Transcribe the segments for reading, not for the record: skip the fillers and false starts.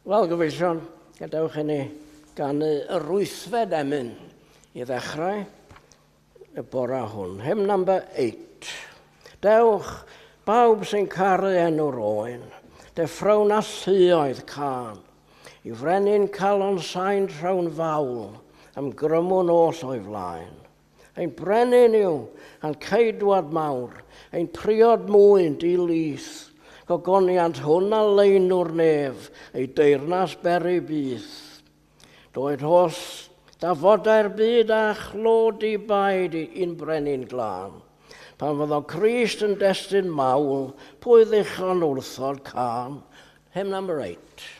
Wel, gyfeillion, gadewch i ni ganu yr wythfed emyn i ddechrau y bore hwn. Hymn number 8. Dewch, bawb sy'n caru enw'r oen, deffrown a lluoedd cân, i frenin calon sain rhawn fawl, am grymwn oll o'i flaen. Ein brenin yw, a'n ceidwad mawr, ein priod mwyn di-lith. Gogoniant hwn a leinw'r nef, ei deyrnas beri byth. Doed holl dafodau'r byd a chlod di baid i'n brenin glân. Pan fyddo Crist yn destun mawl, pwy ddichon wrthod cân? Hymn number 8.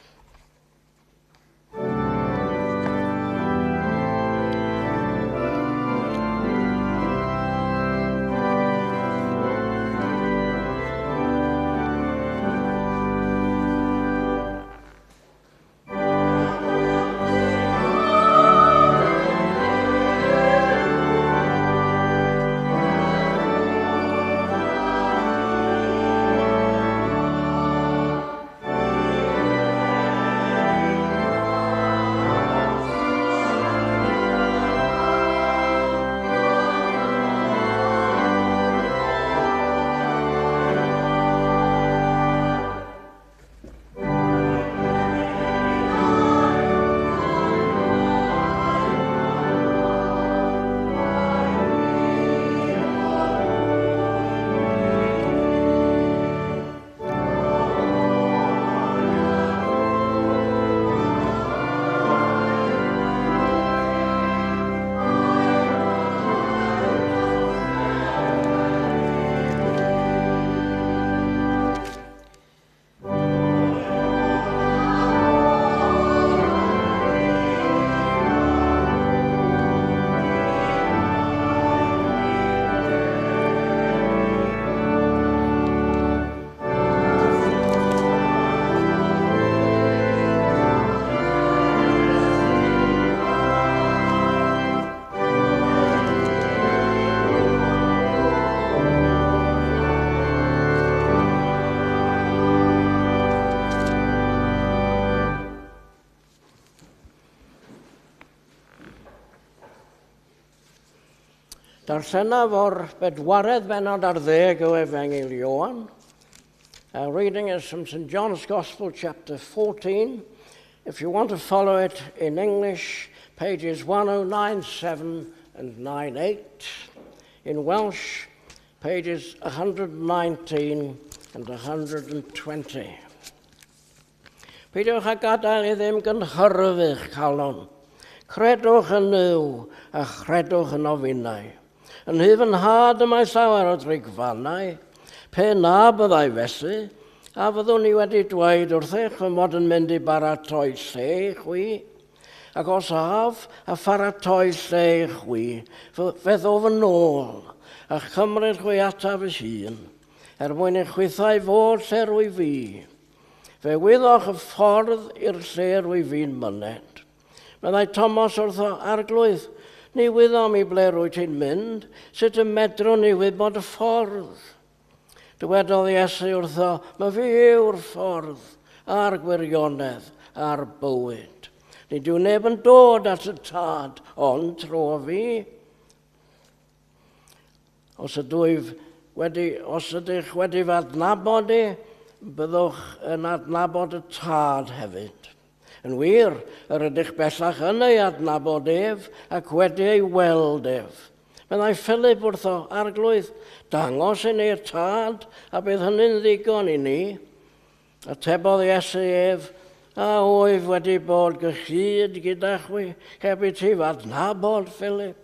Darllenaf o'r bedwaredd bennod ar ddeg o Efengyl Ioan. Our reading is from St. John's Gospel, chapter 14. If you want to follow it in English, pages 1097 and 98. In Welsh, pages 119 and 120. Peidiwch â gadael i ddim gynhyrfu'ch calon. Credwch yn Nuw a chredwch yn ofinau. Yn nhŷ fy nhad y mae llawer o drigfannau. Pe na byddai felly, a fyddwn i wedi dweud wrthych fy mod yn mynd i baratoi lle i chwi? Ac os af a pharatoi lle i chwi, fe ddof yn ôl, a chymryd chwi ataf fy hun, er mwyn i chwithau fod lle rwy fi. Fe wyddoch y ffordd i'r lle rwy fi'n myned. Meddai Tomos wrtho, Arglwydd, ni wyddom i ble rwy ti'n mynd, sut y medrwn ni wybod y ffordd? Dywedodd Iesu wrtho, Mae fi yw'r ffordd, a'r gwirionedd, a'r bywyd. Nid yw neb yn dod at y Tad, ond trwy fi. Os ydwyf wedi, os ydych wedi fy adnabod i, byddwch yn adnabod y Tad hefyd. Yn wir, yr ydych bellach yn ei adnabod ef ac wedi ei weld ef. Meddai Philip wrtho, Arglwydd, dangos i ni'r Tad, a bydd hynny'n ddigon i ni. Atebodd Iesu ef, A wyf wedi bod gyhyd gyda chwi, heb i ti fy adnabod, Philip?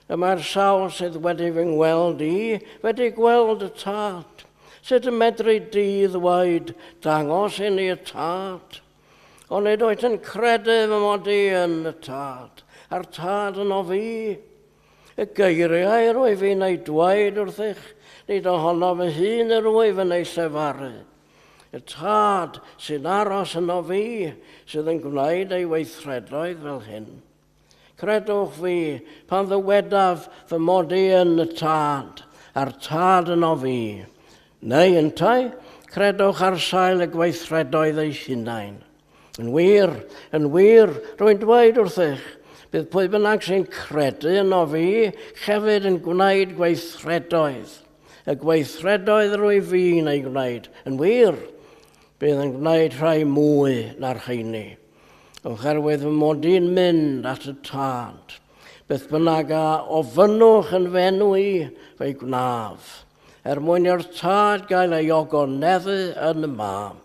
Y mae'r sawl sydd wedi fy ngweld i wedi gweld y Tad. Sut y medru di ddweud, dangos i ni y Tad? Onid wyt yn credu fy mod i yn y Tad, a'r Tad yno fi? Y geiriau yr wyf fi'n eu dweud wrthych, nid ohono fy hun yr wyf yn eu llefaru. Y Tad sy'n aros yno fi sydd yn gwneud ei weithredoedd fel hyn. Credwch fi, pan ddywedaf fy mod i yn y Tad, a'r Tad yno fi. Neu yntau, credwch ar sail y gweithredoedd eich hunain. Yn wir, yn wir, rwy'n dweud wrthych, bydd pwy bynnag sy'n credu yno fi hefyd yn gwneud gweithredoedd. Y gweithredoedd rwy fi'n ei gwneud. Yn wir, bydd yn gwneud rhai mwy na'r rheini. Oherwydd fy mod i'n mynd at y Tad. Beth bynnag a ofynnwch yn fy enw i, fe'i gwnaf, er mwyn i'r Tad gael ei ogoneddu yn y Mab.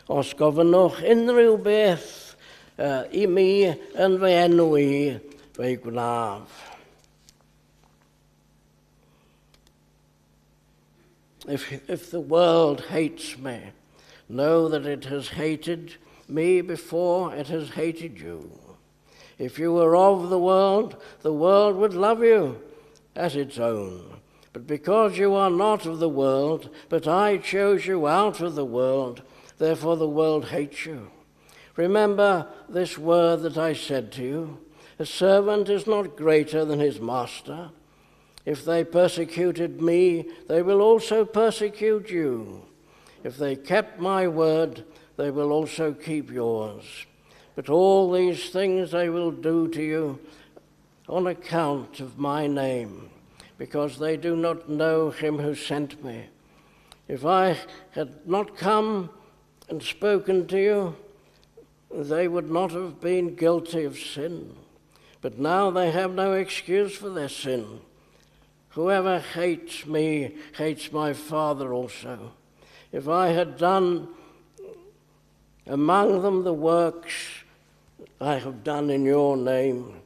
Os gofynnwch unrhyw beth i mi yn fy enw i, fe'i gwnaf. If the world hates me, know that it has hated me before it has hated you. If you were of the world, the world would love you as its own. But because you are not of the world, but I chose you out of the world, therefore the world hates you. Remember this word that I said to you, a servant is not greater than his master. If they persecuted me, they will also persecute you. If they kept my word, they will also keep yours. But all these things they will do to you on account of my name, because they do not know him who sent me. If I had not come and spoken to you, they would not have been guilty of sin. But now they have no excuse for their sin. Whoever hates me hates my Father also. If I had done among them the works I have done in your name,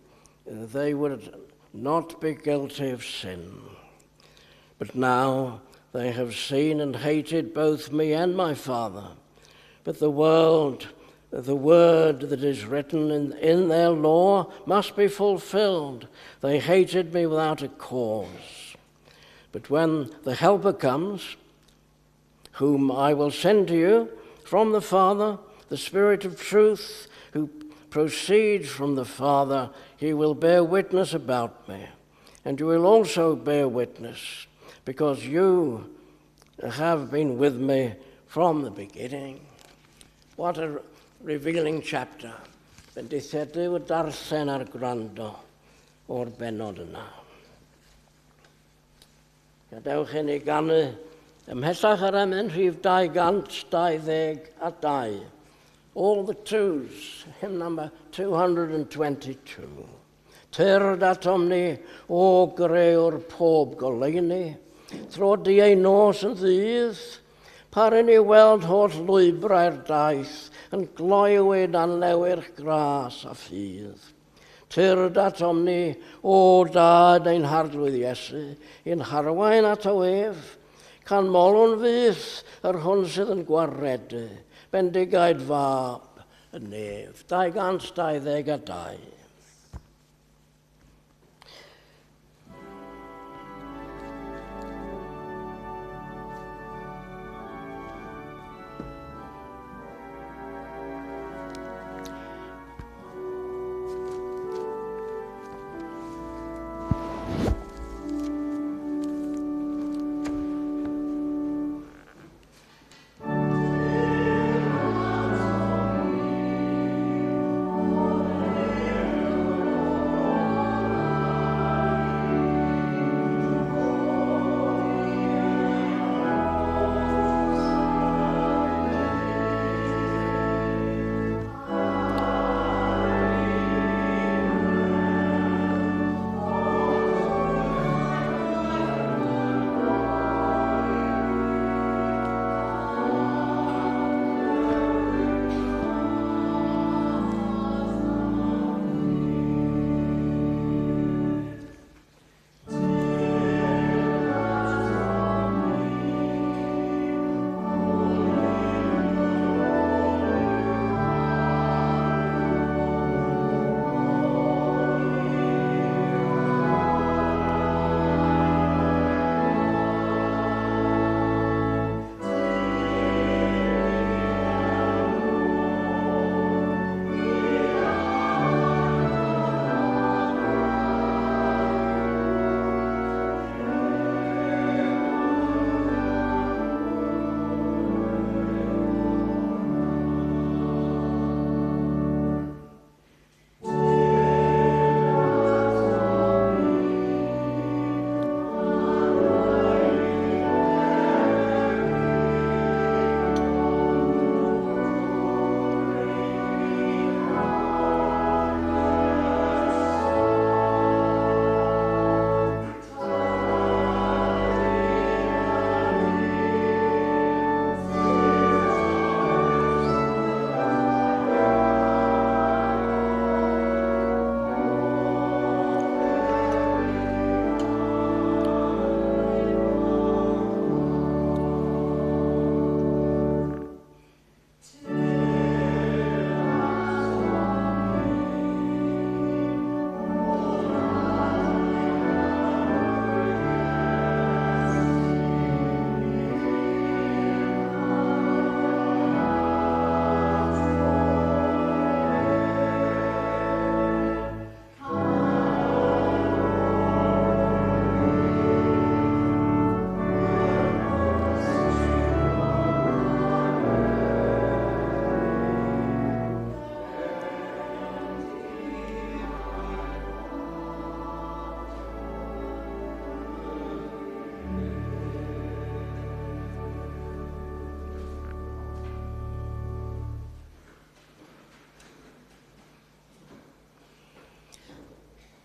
they would not be guilty of sin. But now they have seen and hated both me and my Father. But the word that is written in their law must be fulfilled. They hated me without a cause. But when the Helper comes, whom I will send to you from the Father, the Spirit of truth, who proceeds from the Father, he will bear witness about me. And you will also bear witness, because you have been with me from the beginning. What a revealing chapter. Bendithiedig yw darllen a'r gwrando o'r bennod yna. Gadewch i ni ganu ymhellach ar emyn rhif 222. All the twos, hymn number 222. Tyrd atom ni, o grëwr pob goleuni, tro di ei nos yn ddydd, par i ni weld holl lwybrau'r daith, yn gloywyd a'n lewyrch gras a ffydd. Tyrd atom ni, o dad ein harglwydd Iesu, i'n harwain ato ef, canmolwn fyth yr hwn sydd yn gwaredu, bendigaid fab y nef. 222.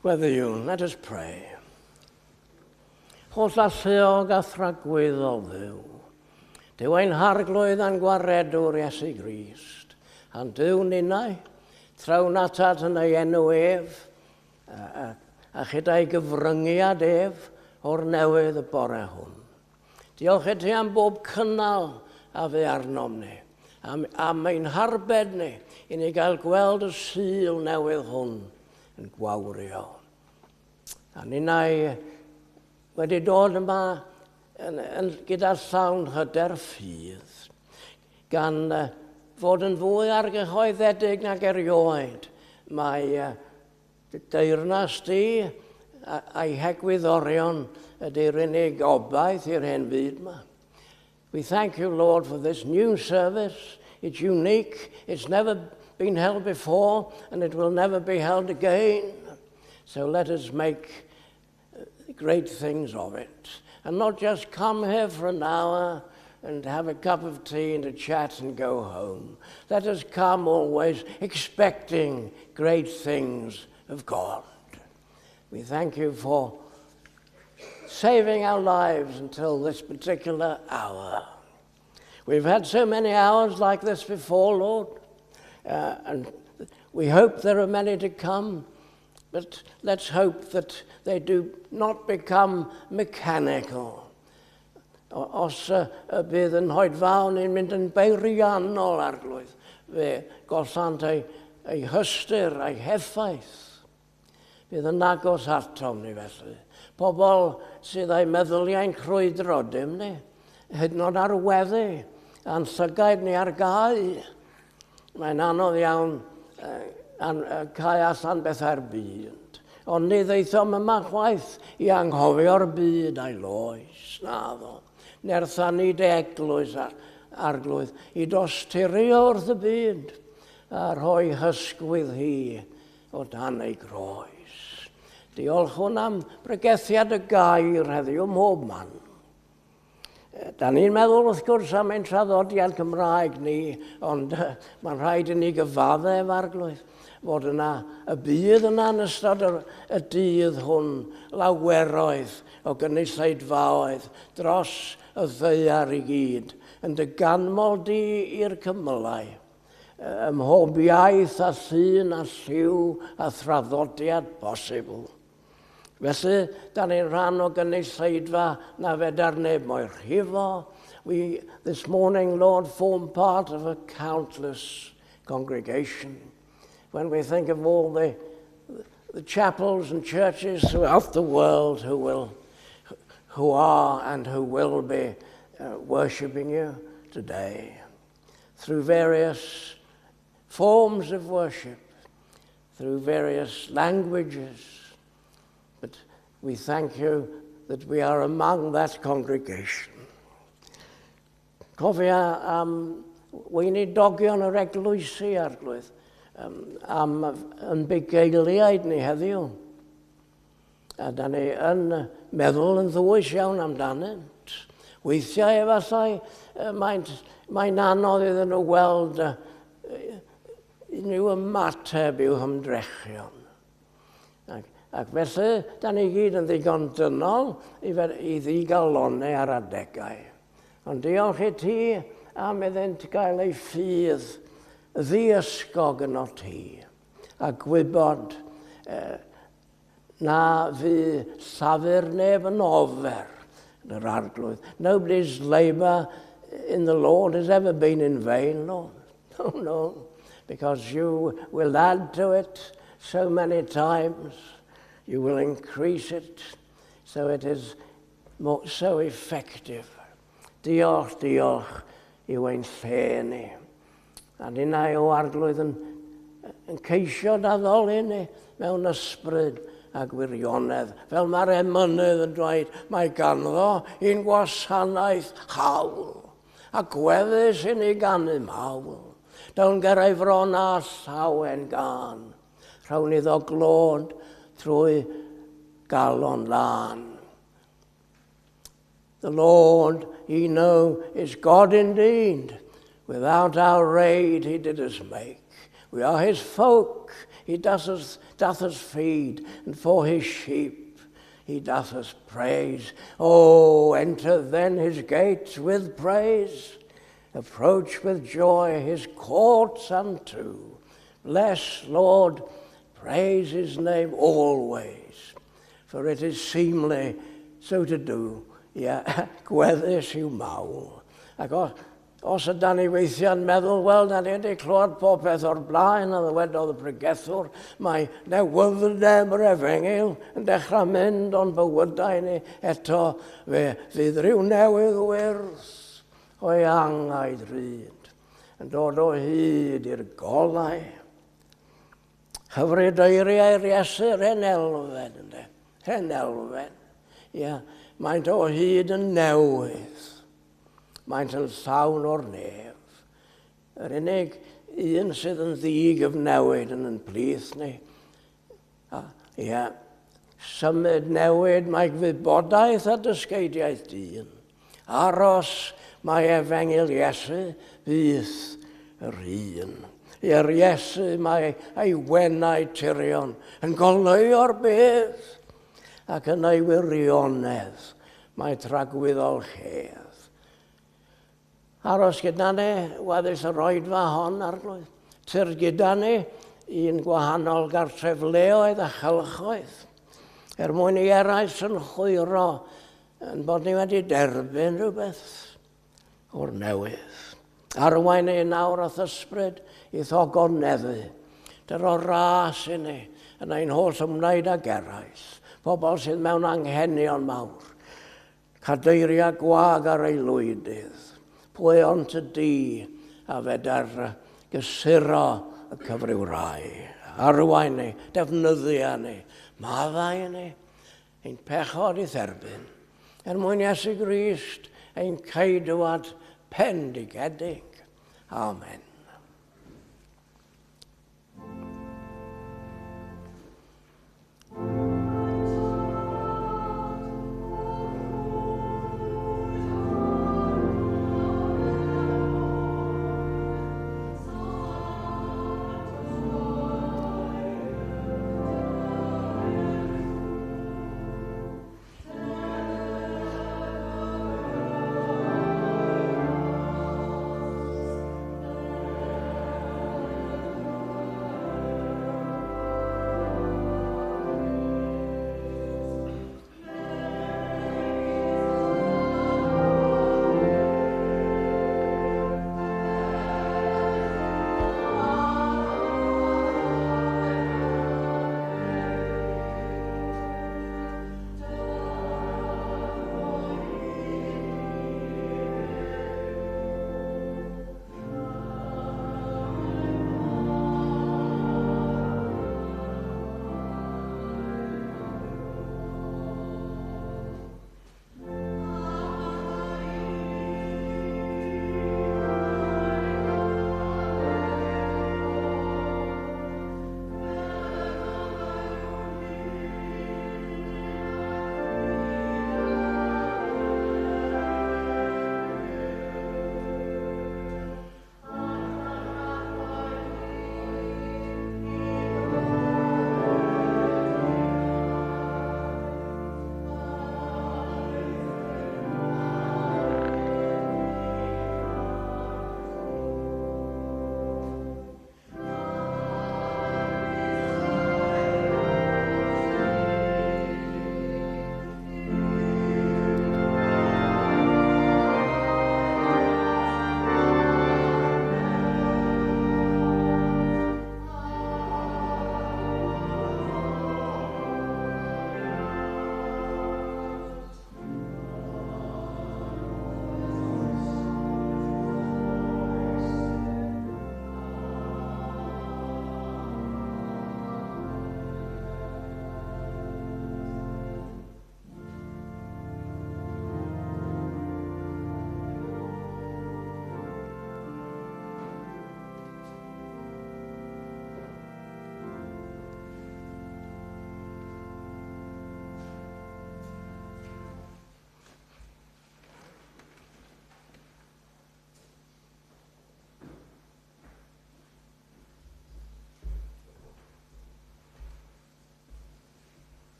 Gweddïwn, let us pray. Holl alluog a thragwyddol Dduw, Duw ein harglwydd a'n gwaredwr Iesu Grist, a'n Duw ninnau, trawn atat yn ei enw ef, a, a, a chyda'i gyfryngiad ef o'r newydd y bore hwn. Diolch i ti am bob cynnal a fu arnom ni, am, am ein harbed ni, i ni gael gweld y Sul newydd hwn yn gwawrio. A ninnau wedi dod yma yn, yn, gyda llawn hyder ffydd, gan fod yn fwy argyhoeddedig nag erioed. Mae deyrnas di a'i hegwyddorion ydy'r unig obaith i'r hen fyd yma. We thank you, Lord, for this new service. It's unique. It's never been held before, and it will never be held again. So let us make great things of it. And not just come here for an hour and have a cup of tea and a chat and go home. Let us come always expecting great things of God. We thank you for saving our lives until this particular hour. We've had so many hours like this before, Lord, and we hope there are many to come, but let's hope that they do not become mechanical. Os y bydd yn hoedfaon ni'n mynd yn beiriannol, Arglwydd, fe gollant ei, ei hystyr a'i heffaith. Bydd yn agos atom ni felly. Pobl sydd â'i meddyliau'n crwydro, dim ni, hyd yn oed ar weddi, a'n llygaid ni ar gau. Mae'n anodd iawn cau allan bethau'r byd. Ond ni ddaethom yma chwaith i anghofio'r byd a'i loes, naddo. Nertha ni dy eglwys, Arglwydd, i dosturio wrth y byd a rhoi hysgwydd hi o dan ei groes. Diolchwn am bregethiad y gair heddiw mhob man. Da ni'n meddwl wrth gwrs am ein traddodiad Cymraeg ni, ond mae'n rhaid i ni gyfaddef, Arglwydd, fod yna y bydd yna yn ystod y, y dydd hwn laweroedd o gynulleidfaoedd dros y ddaear i gyd yn dy ganmol di i'r cymylau, ym mhob iaith a llun a lliw a thraddodiad posibl. Felly, da ni'n rhan o gynulleidfa na fedar neb mo'i rhifo. We, this morning, Lord, form part of a countless congregation. When we think of all the chapels and churches throughout the world who are and who will be worshipping you today through various forms of worship, through various languages. But we thank you that we are among that congregation. Cofia am weinidogion yr eglwysi, Arglwydd, am yn bugeiliaid ni heddiw. A da ni yn meddwl yn ddwys iawn amdanynt. Weithiau efallai mae'n mae anodd iddyn nhw weld unrhyw ymateb i'w hymdrechion. Ac felly, da ni gyd yn ddigon dynol i ddigalonni ar adegau. Ond diolch i ti am iddynt gael ei ffydd ddiysgog yno ti a gwybod na fu llafur neb yn ofer yn yr Arglwydd. Nobody's labour in the Lord has ever been in vain, Lord. Oh, no, because you will add to it so many times. You will increase it so it is more, so effective. Diolch, diolch yw ein lle ni. A ninnau o Arglwydd yn ceisio d'addoli ni mewn ysbryd a gwirionedd. Fel mae'r emynydd yn dweud, mae ganddo un gwasanaeth hawl a gweddus i ni ganu mawl. Down ger ei fron a llawen gân. Rhown iddo glod trwy galon lân. The Lord, ye know, is God indeed. Without our aid he did us make. We are his folk. he doth us, doth us feed, and for his sheep he doth us praise. Oh, enter then his gates with praise, approach with joy his courts unto. Bless, Lord, praise his name always, for it is seemly so to do. Ia, gweddus yw mawl. Ac os, os ydan ni weithiau'n meddwl, wel, da ni wedi clywed popeth o'r blaen, a ddywedodd y pregethwr, mae newyddem yr efengyl yn dechrau mynd o'n bywydau ni eto, fe fydd rhyw newydd wyrth o'i angau drud, yn dod o hyd i'r golau. Hyfryd eiriau'r Iesu'r hen elfen, ynddo. Hen elfen. Ia, maent o hyd yn newydd. Maent yn llawn o'r nef. Yr unig un sydd yn ddigyfnewid yn yn plith ni. A, ia, symud newid mae gwybodaeth a dysgeidiaeth dyn. Aros mae efengyl Iesu fyth yr un. I'r Iesu mae ei wenau tirion yn goleuo'r byd ac yn ei wirionedd mae tragwyddol hedd. Aros gyda ni, weddill yr oedfa hon, arglwydd. Tyr gyda ni un gwahanol gartrefleoedd a chylchoedd, er mwyn i eraill sy'n chwyro yn bod ni wedi derbyn rhywbeth o'r newydd. Arwain ei nawr a'th ysbryd i'th ogoneddu. Dyro ras i ni yn ein holl ymwneud ag eraill, pobl sydd mewn anghenion mawr. Cadeiriau gwag ar ei lwydydd. Pwy ond y di a fedar gysuro y cyfryw rai. Arwain ni, defnyddia ni, maddau ni, ein pechod i'th erbyn, er mwyn Iesu Grist, ein ceidwad pendigedig. Amen.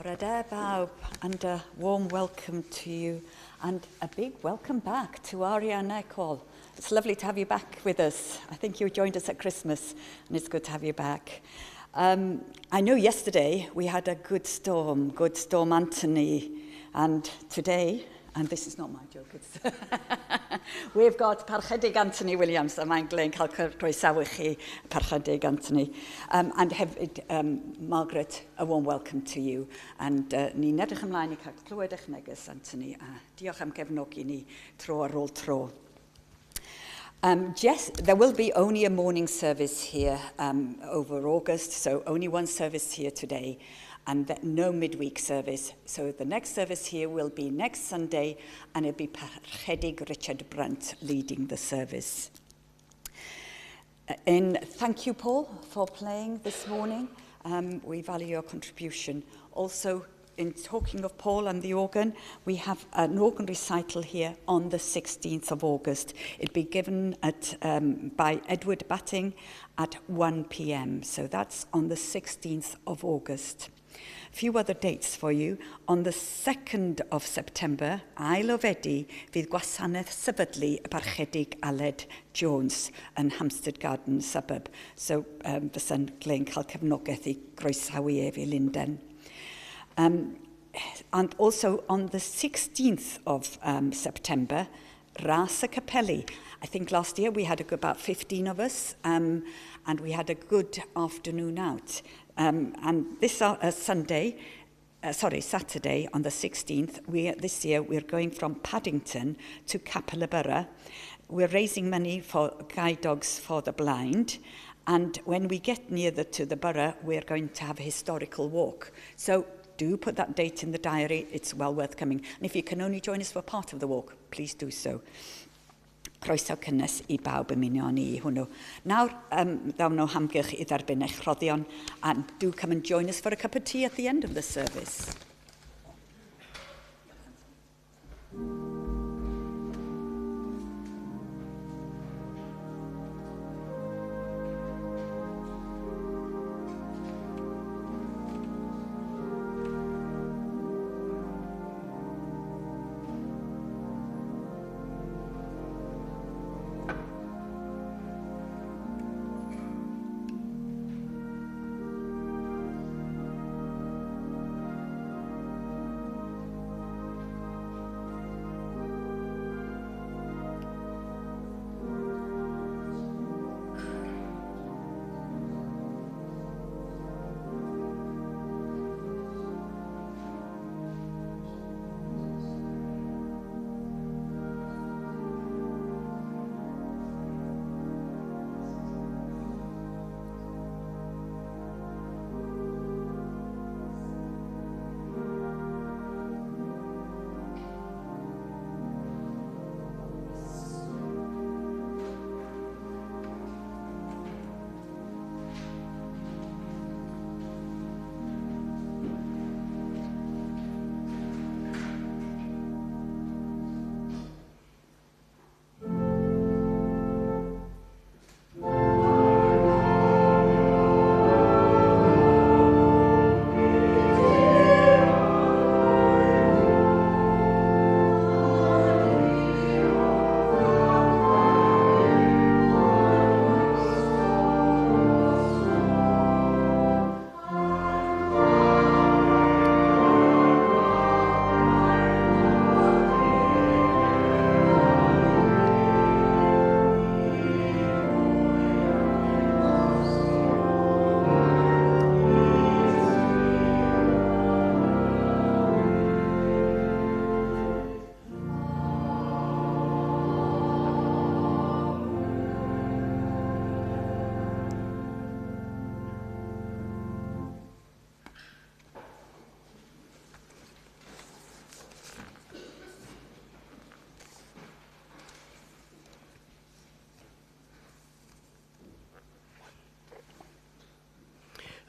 Bore da bawb, and a warm welcome to you, and a big welcome back to Ariana Ecol. It's lovely to have you back with us. I think you joined us at Christmas, and it's good to have you back. Um, I know yesterday we had a good storm, good storm Anthony, and today and this is not my joke, it's we've got Parchedig Anthony Williams, a mae'n glên cael croesawu chi, Parchedig Anthony. Um, and hefyd, um, Margaret, a warm welcome to you. And uh, ni'n edrych ymlaen i cael clywed eich neges, Anthony, a diolch am gefnogi ni tro ar ôl tro. Um, yes, there will be only a morning service here um, over August, so only one service here today and no midweek service. So the next service here will be next Sunday, and it'll be Parchedig Richard Brunt leading the service. Uh, in, thank you, Paul, for playing this morning. Um, we value your contribution. Also, in talking of Paul and the organ, we have an organ recital here on the 16th of August. It'll be given at, um, by Edward Batting at 1 p.m. So that's on the 16th of August. Few other dates for you. On the 2nd of September, ail o Fedi, fydd gwasanaeth sefydlu y parchedig Aled Jones yn Hampstead Garden suburb. So um, fysa'n glên cael cefnogaeth i groesawu ef i Lundain. Um, and also on the 16th of um, September, Ras y Capelli. I think last year we had a, about 15 of us um, and we had a good afternoon out. Um, and this uh, uh, Sunday, uh, sorry, Saturday on the 16th, we, this year we're going from Paddington to Capel We're raising money for guide dogs for the blind. And when we get near the, to the borough, we're going to have a historical walk. So do put that date in the diary. It's well worth coming. And if you can only join us for part of the walk, please do so. Croeso cynnes i bawb ymuno â ni i hwnnw. Nawr, um, ddawn o hamgylch i dderbyn eich rhoddion, and do come and join us for a cup of tea at the end of the service.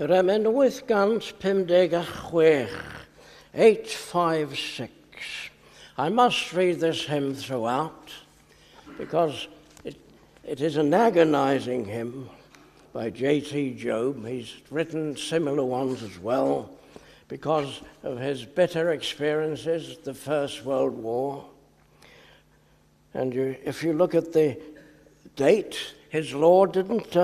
Yr emyn 856, 856. I must read this hymn throughout because it, it is an agonizing hymn by J.T. Job. He's written similar ones as well, because of his bitter experiences, the First World War. And you, if you look at the date, his Lord didn't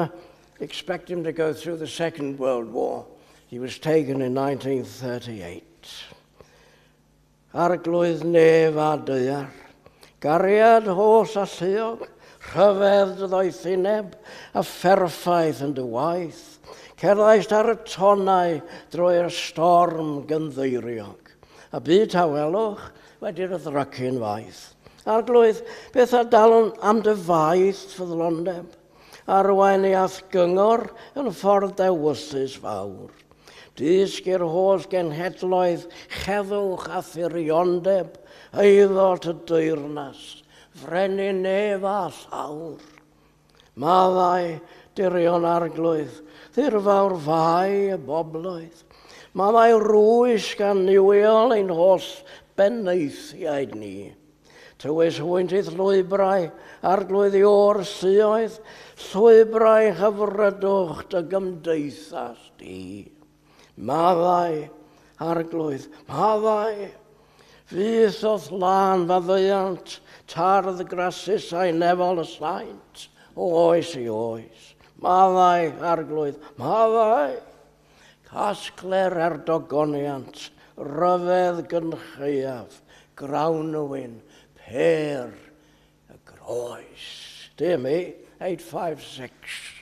expect him to go through the Second World War. He was taken in 1938. Arglwydd nef a daear, gariad holl alluog, rhyfedd dy ddoethineb, a pherffaith yn dy waith. Cerddaist ar y tonnau drwy'r storm gynddeiriog, a bu tawelwch wedi'r ddrycin faith. Arglwydd, beth a dalwn am dy faith ffyddlondeb, arwain i a'th gyngor yn ffordd dewyllys fawr. Dysg i'r holl genhedloedd heddwch a thiriondeb, eiddo dy deyrnas, frenin nef a llawr. Maddau dirion arglwydd, ddirfawr fai y bobloedd. Maddau rwysg a niwiol ein holl benaethiaid ni. Tywys hwynt i'th lwybrau, arglwydd i o'r lluoedd, llwybrau hyfrydwch dy gymdeithas di. Maddau, arglwydd, maddau. Fyth o'th lân faddeuant, tardd grasusau nefol y saint, o oes i oes. Maddau, arglwydd, maddau. Casgler er dogoniant, ryfedd gyncheuaf, grawnwin, pêr y groes. Dear me, 856.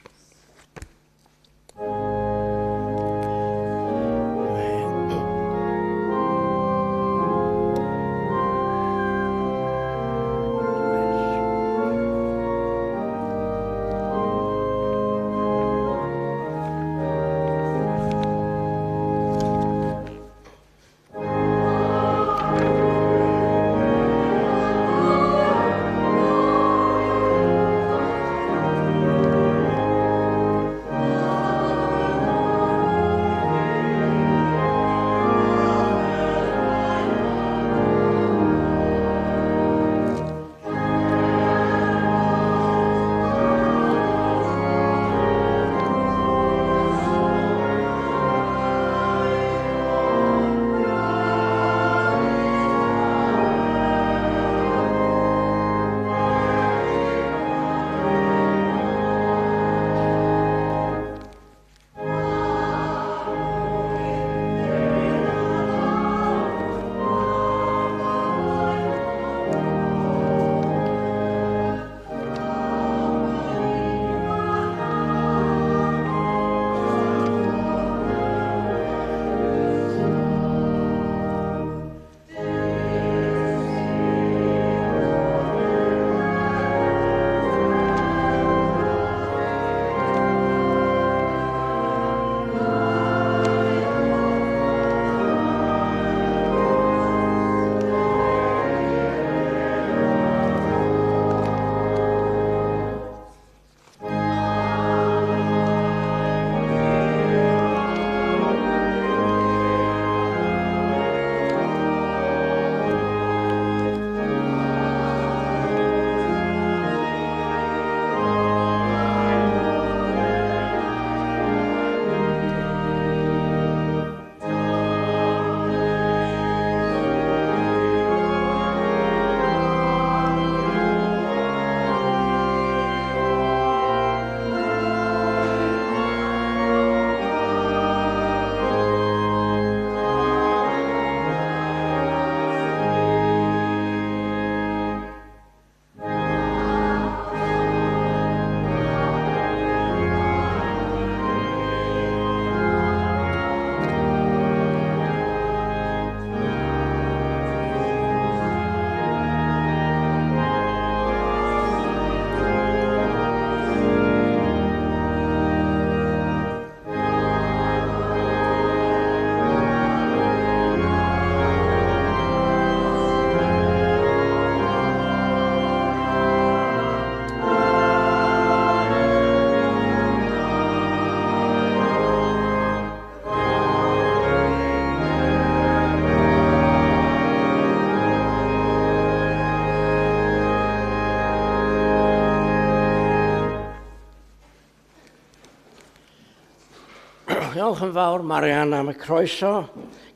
Diolch yn fawr, Marian, am y croeso.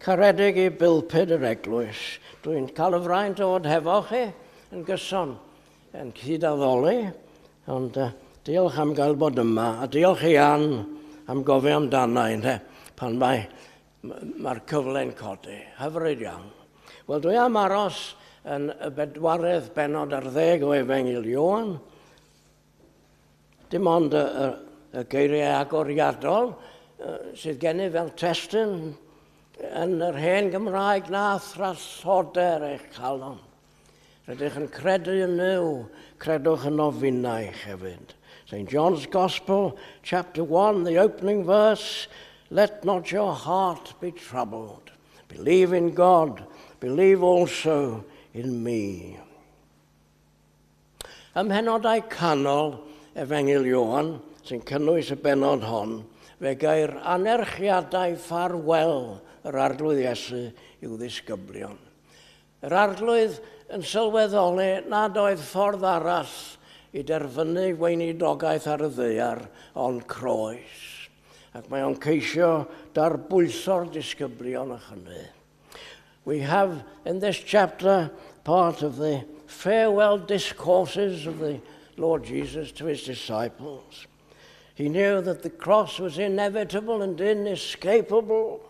caredig i bulpud yr eglwys. Dwi'n cael y fraint o fod hefo chi yn gyson yn cyd-addoli, ond uh, diolch am gael bod yma, a diolch i Ann am gofio amdana i, pan mae mae'r cyfle'n codi. Hyfryd iawn. Wel, dwi am aros yn y bedwaredd bennod ar ddeg o Efengyl Ioan. Dim ond y, y, y geiriau agoriadol sydd gennyf fel testun yn yr hen Gymraeg na thralloder eich calon. Rydych yn credu yn Nuw, credwch yn ofinnau hefyd. St. John's Gospel, chapter 1, the opening verse, Let not your heart be troubled. Believe in God, believe also in me. Ym mhenodau canol Efengyl Ioan, sy'n cynnwys y bennod hon, fe geir anerchiadau ffarwel yr Arglwydd Iesu i'w ddisgyblion. Yr Arglwydd yn sylweddoli nad oedd ffordd arall i derfynu weinidogaeth ar y ddaear ond croes, ac mae o'n ceisio darbwyllo'r disgyblion â hynny. We have in this chapter part of the farewell discourses of the Lord Jesus to his disciples. He knew that the cross was inevitable and inescapable,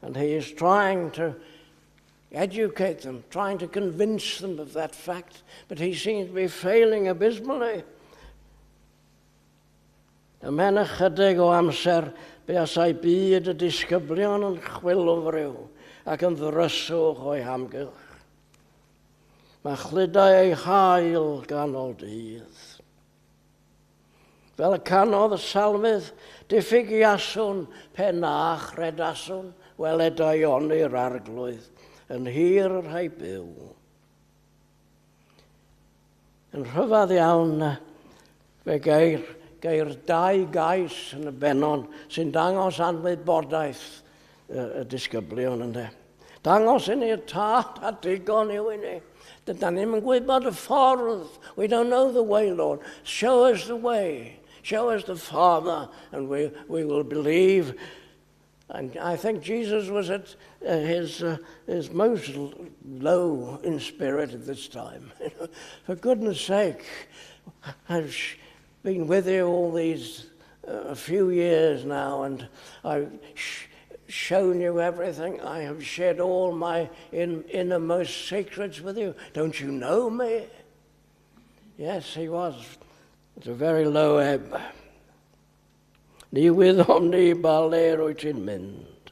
and he is trying to educate them, trying to convince them of that fact, but he seems to be failing abysmally. Ymhen ychydig o amser, buasai byd y disgyblion yn chwilfriw ac yn ddryswch o'i hamgylch. Mae chludau ei haul ganol dydd. Fel y canodd y salmydd, diffyg iaswn pe na chredaswn, weled daioni'r arglwydd yn hir y rhai byw. Yn rhyfedd iawn, fe geir, geir dau gais yn y bennod sy'n dangos anwybodaeth y, y disgyblion ynde. Dangos i ni'r tad a digon yw i ni. Dyda ni'n gwybod y ffordd. We don't know the way, Lord. Show us the way. Show us the Father, and we, we will believe. And I think Jesus was at his, his most low in spirit at this time. For goodness sake, I've been with you all these few years now, and I've shown you everything. I have shared all my innermost secrets with you. Don't you know me? Yes, he was at a very low ebb. Ni wyddom ni ba le rwyt ti'n mynd.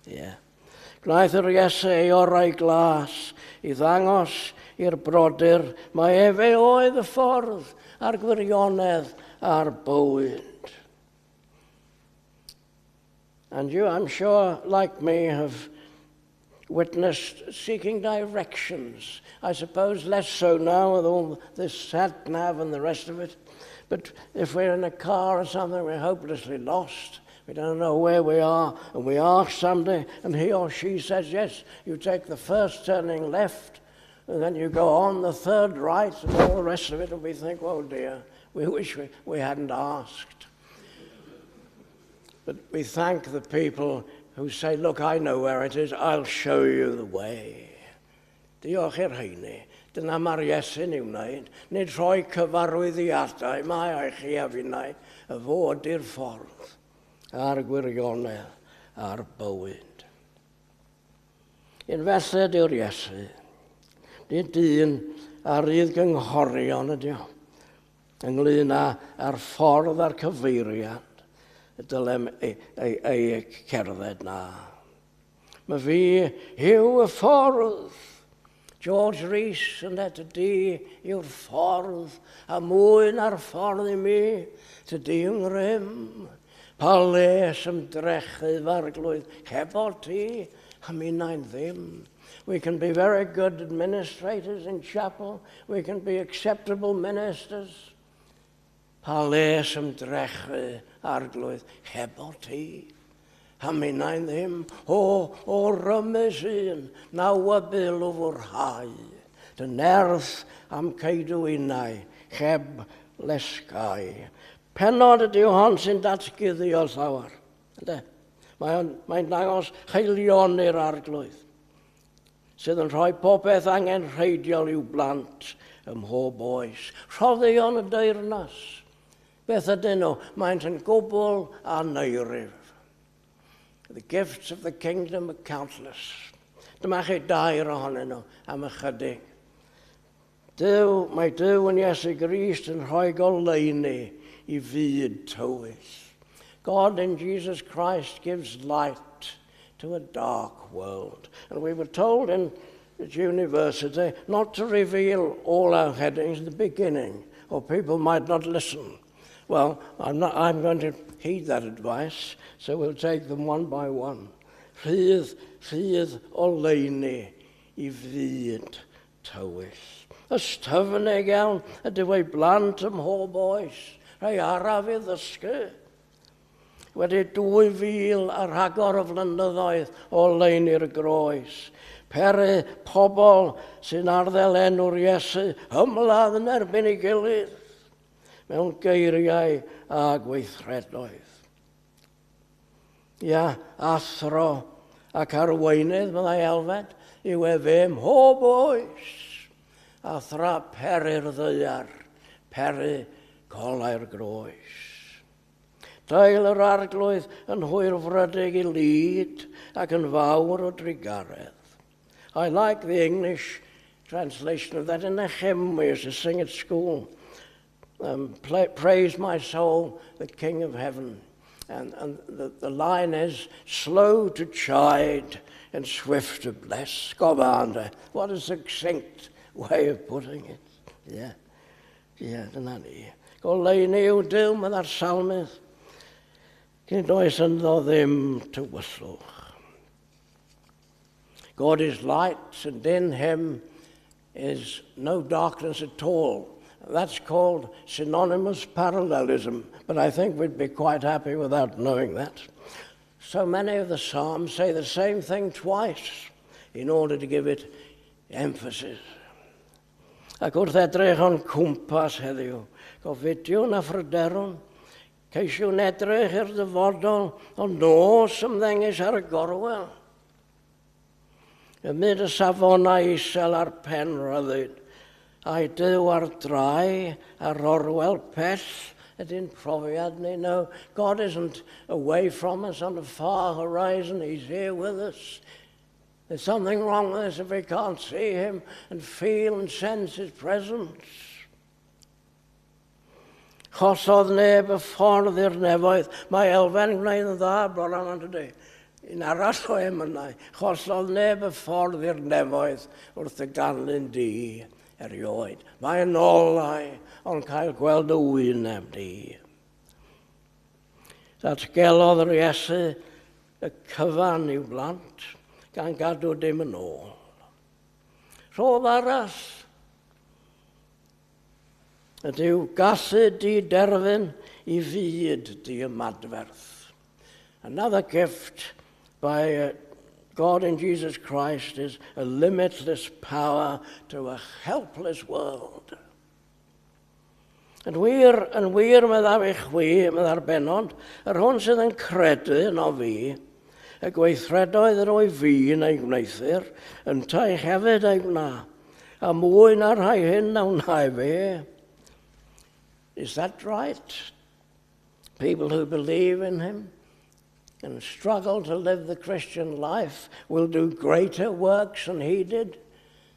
Ie. Yeah. Gwnaeth yr Iesu ei orau glas i ddangos i'r brodyr mai efe oedd y ffordd a'r gwirionedd a'r bywyd. And you, I'm sure, like me, have witnessed seeking directions. I suppose less so now with all this sat nav and the rest of it. But if we're in a car or something, we're hopelessly lost. We don't know where we are, and we ask somebody, and he or she says, yes, you take the first turning left, and then you go on the third right, and all the rest of it, and we think, oh dear, we wish we, we hadn't asked. But we thank the people who say, look, I know where it is, I'll show you the way. Diolch i'r rheini. Dyna mae'r Iesu'n ei wneud. Nid rhoi cyfarwyddiadau, mae o'i chi a finnau, y fod i'r ffordd a'r gwirionedd a'r bywyd. Un felly ydyw'r Iesu. Nid dyn a rydd gynghorion ydy o. Ynglyn â, â'r ffordd a'r cyfeiriad y dylem ei, ei, ei cerdded na. Mae fi yw y ffordd. George Rees yn dweud, tydi yw'r ffordd, a mwy na'r ffordd i mi, tydi yng ngrym. Pa les ymdrechu f'arglwydd, hefo ti, a minnau'n ddim. We can be very good administrators in chapel. We can be acceptable ministers. Pa les ymdrechu arglwydd hefo ti? A minnau'n ddim, o, o rymus un, na wybyl o fwrhau. Dy nerth am ceidw innau, heb lesgau. Pennod ydy hon sy'n datguddio llawer. Ynde? Mae'n mae dangos haelioni'r arglwydd, sydd yn rhoi popeth angenrheidiol i'w blant ym mhob oes. Rhoddion y deyrnas. Beth ydyn nhw? Maent yn gwbl aneirif. The gifts of the kingdom are countless. Dyma chi dair ohonyn nhw am ychydig. Duw, mae Duw yn Iesu Grist yn rhoi goleuni i fyd tywyll. God in Jesus Christ gives light to a dark world. And we were told in at university not to reveal all our headings in the beginning, or people might not listen. Well, I'm, not, I'm going to heed that advice, so we'll take them one by one. Rhydd, rhydd oleuni i fyd tywyll. Ystyfnig iawn ydyw ei blant ym mhob oes, rhai araf i ddysgu. Wedi 2000 a rhagor o flynyddoedd o leini'r groes, pery pobl sy'n arddel enw'r Iesu ymladd yn erbyn ei gilydd mewn geiriau a gweithredoedd. Ia, athro ac arweinydd, meddai Elfed, yw efe mhob oes, a thra pery'r ddaear, pery golau'r groes. Dail yr arglwydd yn hwyrfrydig i lid ac yn fawr o drugaredd. I like the English translation of that in a hymn we used to sing at school. Um, play, praise my soul, the King of Heaven. And, and the, the line is, slow to chide and swift to bless. Gobanda. What a succinct way of putting it. Yeah. Yeah, dyna ni. Goleuni yw Duw, meddai'r salmydd. Nid oes ynddo ddim tywyllwch. God is light, and in him is no darkness at all. That's called synonymous parallelism, but I think we'd be quite happy without knowing that. So many of the Psalms say the same thing twice in order to give it emphasis. Ac wrth edrych o'n cwmpas heddiw, gofidiwn a phryderwn, ceisiwn edrych i'r dyfodol, ond nos ymddengys ar y gorwel. Ym myd y safonau isel ar pen rhyddid, a'i Duw ar drai ar orwel pell ydy'n profiad ni. No, God isn't away from us on the far horizon. He's here with us. There's something wrong with us if we can't see him and feel and sense his presence. Chollodd neb y ffordd i'r nefoedd. Mae Elfen yn gwneud yn dda bron am dydy. Un arall o emynau. Chollodd neb y ffordd i'r nefoedd wrth y ganlyn di erioed. Mae'n olau ond cael gweld y wyneb di. Datgelodd yr Iesu y cyfan i'w blant gan gadw dim yn ôl. Rhodd arall ydyw gallu di derfyn i fyd di ymadferth. Another gift by God in Jesus Christ is a limitless power to a helpless world. Yn wir, yn wir meddaf i chwi, meddai'r bennod, yr hwn sydd yn credu yno fi, y gweithredoedd yr wyf fi yn ei gwneuthur, yntau hefyd ei gwna, a mwy na'r rhai hyn na wna fe. Is that right? People who believe in him and struggle to live the Christian life will do greater works than he did.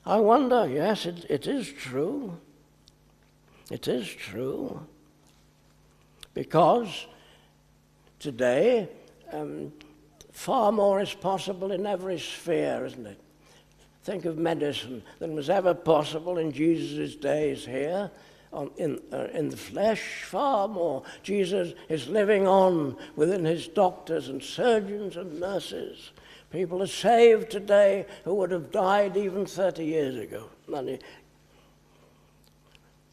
I wonder, yes, it, it is true. It is true. Because today, far more is possible in every sphere, isn't it? Think of medicine than was ever possible in Jesus' days here on, in, in the flesh, far more. Jesus is living on within his doctors and surgeons and nurses. People are saved today who would have died even 30 years ago.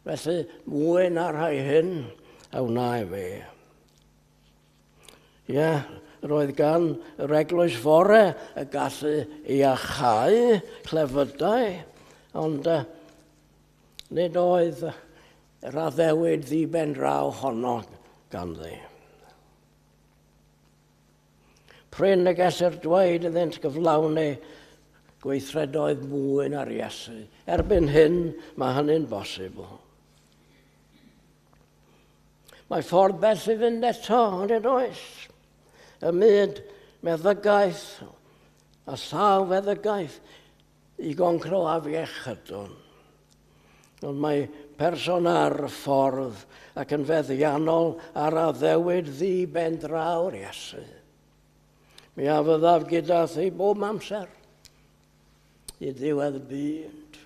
Felly, mwy na'r rhai hyn a wna i fe. Ie, yeah, roedd gan yr eglwys fore y gallu i iacháu clefydau, ond uh, nid oedd yr addewid ddiben draw honno ganddi. Prin y gellir dweud iddynt gyflawni gweithredoedd mwy na'r Iesu. Erbyn hyn, mae hynny'n bosibl. Mae ffordd bell i fynd eto, ond nid oes. Y myd meddygaeth a llaw feddygaeth i goncro afiechydon. Ond mae person ar y ffordd ac yn feddiannol ar addewid ddi ben draw'r Iesu. Mi a fyddaf gyda thi bob amser i ddiwedd y byd.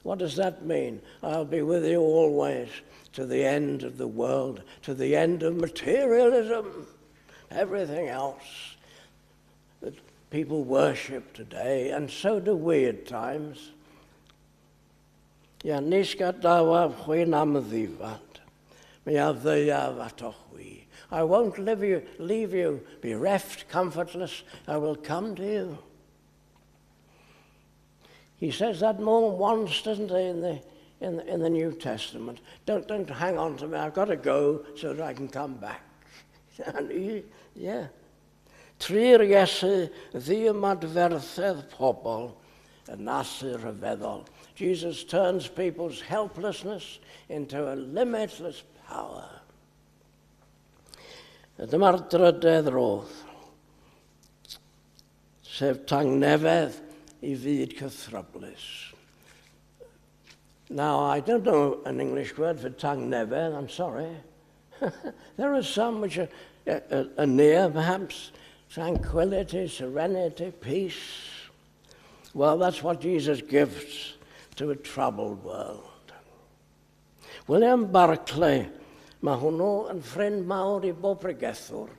What does that mean? I'll be with you always to the end of the world, to the end of materialism, everything else that people worship today, and so do we at times. Ia, nis gadawaf chwi'n amddifad. Mi a ddeuaf ato chwi. I won't leave you, leave you bereft, comfortless. I will come to you. He says that more than once, doesn't he, in the, in, in the New Testament. Don't, don't hang on to me. I've got to go so that I can come back. And he, yeah. Try'r Iesu ddiymadferthedd pobl yn allu rhyfeddol. Jesus turns people's helplessness into a limitless power. Dyma'r drydedd rodd, sef tangnefedd i fyd cythryblus. Now, I don't know an English word for tangnefedd, I'm sorry. There are some which are, are, are near, perhaps. Tranquility, serenity, peace. Well, that's what Jesus gives to a troubled world. William Barclay, mae hwnnw yn ffrind mawr i bob pregethwr.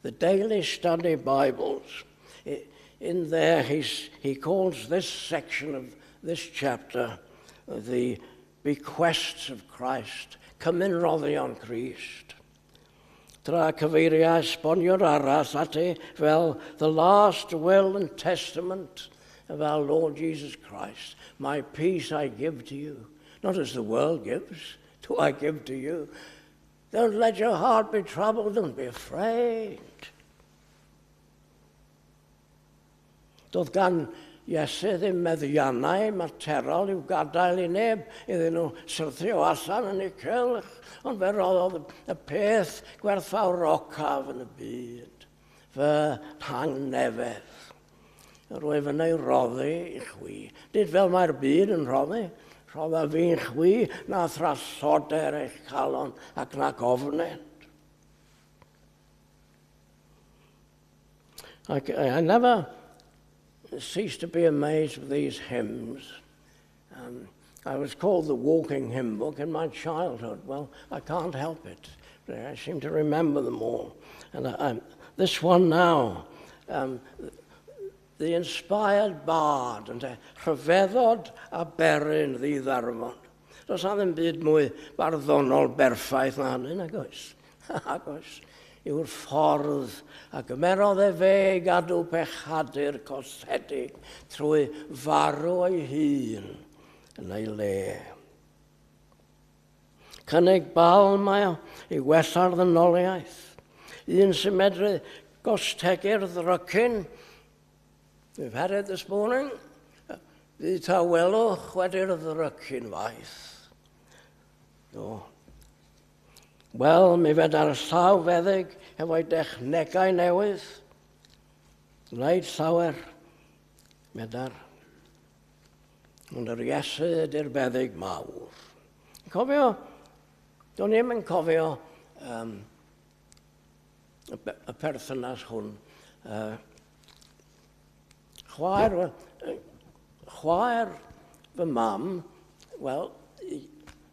The Daily Study Bibles. In there, he calls this section of this chapter the bequests of Christ, cymynroddion Crist. Tra cyfeiria esboniwr arall ati fel the last will and testament of our Lord Jesus Christ. My peace I give to you, not as the world gives, do I give to you. Don't let your heart be troubled, don't be afraid. Doedd gan Iesu ddim meddiannau materol i'w gadael i neb iddyn nhw syrthio allan yn eu cylch, ond fe roddodd y peth gwerthfawrocaf yn y byd, fy nhangnefedd. Yr wyf yn ei roddi i chwi. Nid fel mae'r byd yn rhoddi, rhodda fi i chwi na thralloder eich calon ac nac ofned. I, I never cease to be amazed with these hymns. I was called the walking hymn book in my childhood. Well, I can't help it. I seem to remember them all. And I, this one now, the inspired bard, and rhyfeddod a beryn ddi-ddarfod. Does na ddim byd mwy barddonol berffaith na hynny, nag oes? Nag oes. Yw'r ffordd a gymerodd e fe i gadw pechadur colledig trwy farw ei hun yn ei le. Cynnig bal mae o i wella'r ddynoliaeth. Un sy'n medru gostegu'r ddrycin. We've had it this morning. Fydd tawelwch wedi'r ddrycin faith. Do. Wel, mi fedar llaw feddyg efo'i dechnegau newydd wneud llawer, medar. Ond yr Iesu ydy'r beddyg mawr. Cofio, do'n i'm yn cofio um, y, y perthynas hwn. Uh, chwaer, chwaer fy mam, wel,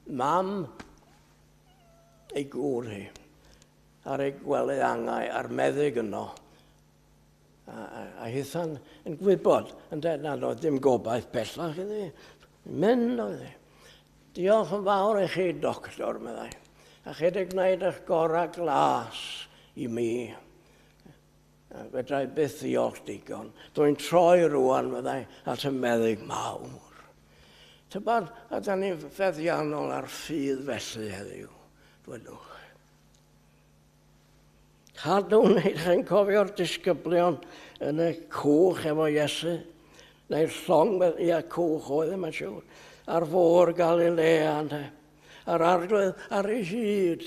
mam ei gŵr hi ar ei gwely angau a'r meddyg yno. A, a, a hitha'n yn gwybod yn dweud nad oedd dim gobaith bellach iddi. Mynd oedd hi. Diolch yn fawr i chi, doctor, meddai. A chi wedi gwneud eich gorau glas i mi. Fedra i byth ddiolch digon. Dwi'n troi rwan, meddai, at y meddyg mawr. Tybad, a da ni'n feddiannol ar ffydd felly heddiw, dwedwch. Cadwn, chi'n cofio'r disgyblion yn y cwch efo Iesu, neu'r llong, ia, cwch oedd e, mae'n siŵr, ar fôr Galilea, ynde. A'r arglwydd ar ei hyd,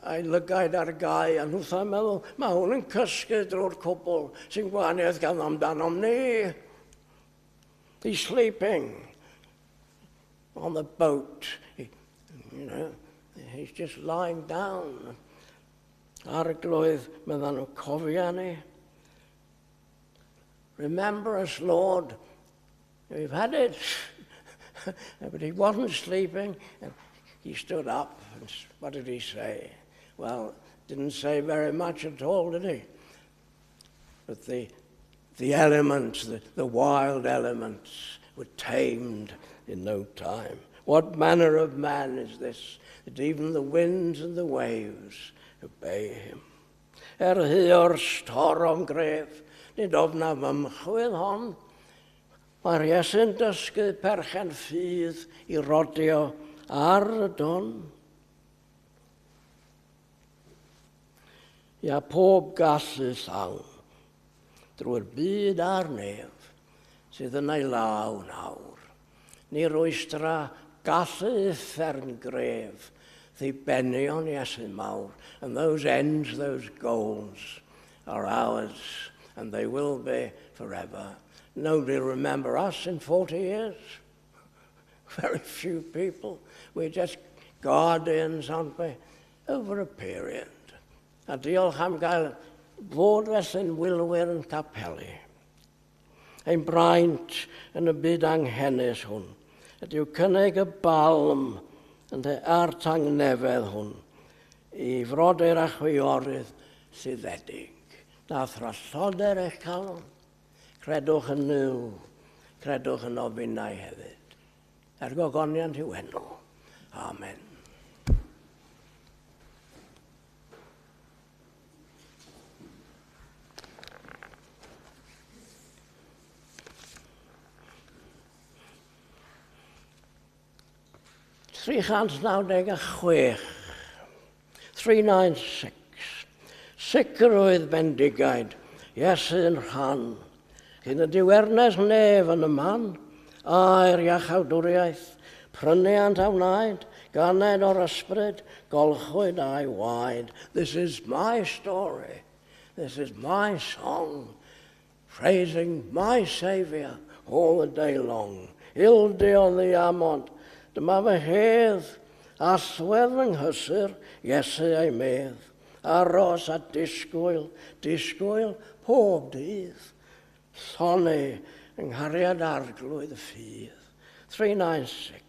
a'i lygaid ar gau, a nhwtha'n meddwl, mae hwn yn cysgu drwy'r cwbl sy'n gwahaniaeth gan amdanom ni. He's sleeping on the boat. He's just lying down. Arglwydd, meddan nhw, cofia ni. Remember us, Lord. We've had it. But he wasn't sleeping. And he stood up, and what did he say? Well, didn't say very much at all, did he? But the elements, the wild elements, were tamed in no time. What manner of man is this, that even the winds and the waves obey him? Er huo'r storom gref, nid ofnaf ymchwydd hon, mae'r Iesu'n dysgu perchen ffydd i rodio ar y don. Ia, pob gallu llawn, drwy'r byd a'r nef, sydd yn ei law nawr. Ni rwystra gallu uffern gref, ddibenion Iesu mawr, and those ends, those goals, are ours, and they will be forever. Nobody will remember us in 40 years. Very few people. We're just guardians, aren't we, over a period. A diolch am gael fod felly'n wylwyr yn capeli. Ein braint yn y byd anghenus hwn ydyw cynnig y balm yn a'r tangnefedd hwn i frodyr a chwiorydd lluddedig. Na thralloder eich calon. Credwch yn Nuw, credwch ynof finnau hefyd. Er gogoniant i'w enw. Amen. 396. 396. Sicrwydd bendigaid, Iesu'n rhan. Cyn y dyw ernes nef yn y man, aer iachawdwriaeth, pryniant a wnaed, ganed o'r ysbryd, golchwyd a'i waed. This is my story. This is my song, praising my Saviour all the day long. Ildio ddiamod, dyma fy hedd, allwedd fy nghysur, Iesu a'i medd. Aros a disgwyl, disgwyl pob dydd. Llonni yng nghariad arglwydd y ffydd. 396.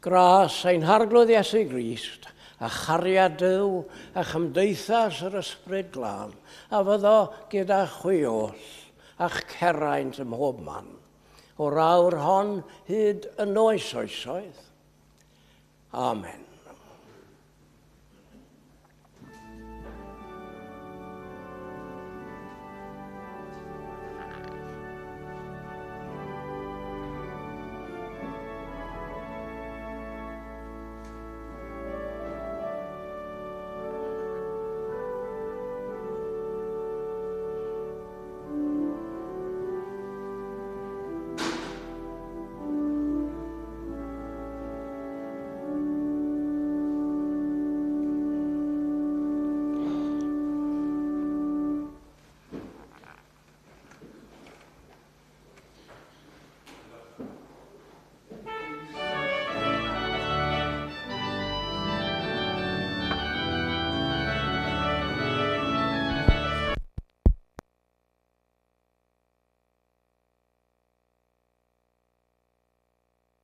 Gras ein Harglwydd Iesu Grist, a chariad Duw, a chymdeithas yr Ysbryd Glân, a fyddo gyda chwi oll, a'ch ceraint ym mhob man, o'r awr hon hyd yn oes oesoedd. Amen.